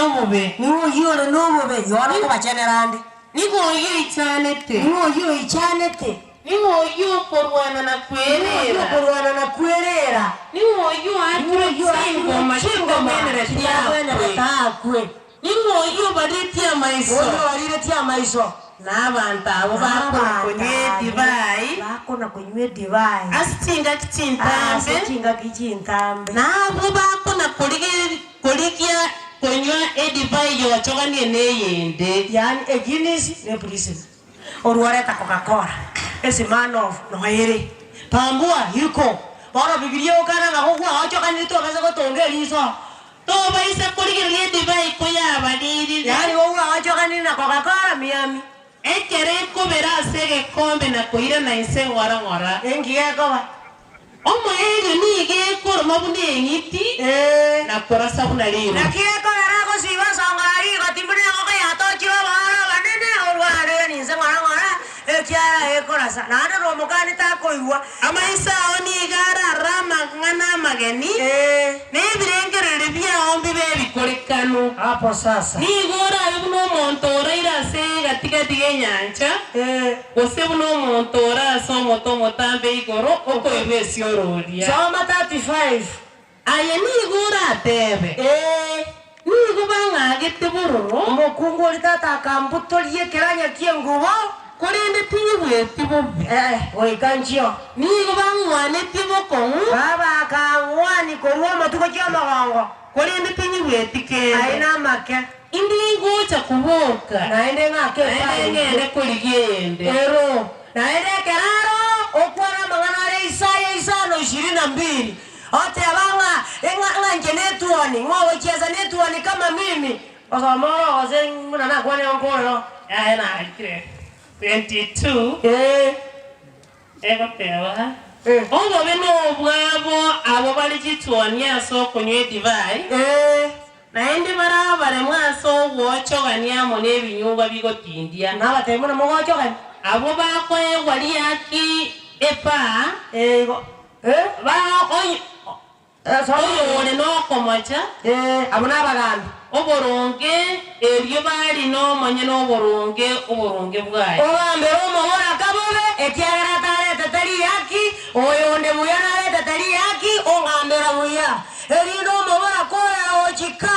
nobobe. Ning'o oyio ore nobobe? Yohana okobachenera ande. Ning'o oyio oichanete? Ning'o oyio oichanete? Ning'o oyio okorwana na Ning'o oyio kwerera? okorwana na kwerera? Ning'o oyio Ning'o oakirwe oyio oakirwe chingoma chingoma chitamwenereti akwe? chitamwenerete akwe? Ning'o oyio obariretie amaiso? Oyio obariretie amaiso. Na abanto abwo bakona konywa edivai. Bakona konywa edivai. Ase chingaki chintambe. Ase chingaki chintambe. Na abwo bakona korigia konywa edivai yochoganie neyende. Yaani eGuinness ne Pilsner. Orwareta Coca-Cola, eSmirnoff noyo ere. Tambua iko. Bono Bibilia egokana ng'a gokwaochokanire tobasa gotonga eriso. Tobaisa korigereria edivai koyabaririre. Yaani gokwaochokanire na Coca-Cola miami. Ekero ekobera ase egekombe na koirana inse ng'ora ng'ora. Enki gekoba? Omoerio nigo ekoroma buna eng'iti, na korasa buna riroba. Naki ekogera agosiba nsongo ya rigoti buna engoko yatochire obooro obonene, orware ninse ng'ora ng'ora, ekiagera ekorasa, naende nomokani takoigwa. Amaiso ao nigo ararore amang'ana amageni, na ebirengererio biao mbibe ebikorekanu. Hapo sasa. Nigo orabe buna omonto oraire ase egati-gati y'enyancha. Gose buna omonto ore ase omote omotambe igoro okoigwa esioro oria. Soma 35. Aye nigo orateebe, Ee. Nigo bang'agete bororo. Omokungu oria tata akambutoria ekeranya ki'engubo. Korende tinyigweti bobe. Ee, goika nchio. Nigo bang'wanetie bokong'u. Baba akang'wania korwa omotuko chi'omogongo. Korende tinyigweti kende. Aye namake. Indi ngocha koboka. Naende ng'ake Naende epaara ng'ende korigia eyende. Ero. Naende ekero aro okwana amang'ana aria Isaya isano ishirini na mbili, oteba ng'a, ng'a ng'a inche netuoni, ng'a ogochiesa netuoni kama mimi. Osome oro gose buna nakwanire nkorero. Yaya narikire 22. Ee. Egoteba, Obobe nobwabo abwo bare chituoni ase okonywa edivai, naende bare abaremu ase ogwochogania amo nebinyugwa bigotindia. Nabatebi buna mogochogania. Abwo bakoegwa riaki epaa, Oyore nokomocha. Abwo nabagambi. Oboronge, erio barine omonyene oboronge oboronge bwaye. Ogambere omoboraka bobe, ekiagera ataretete riaki, oyonde buya naretete riaki, ongambera buya. Erinde omoboraka oyo agochika.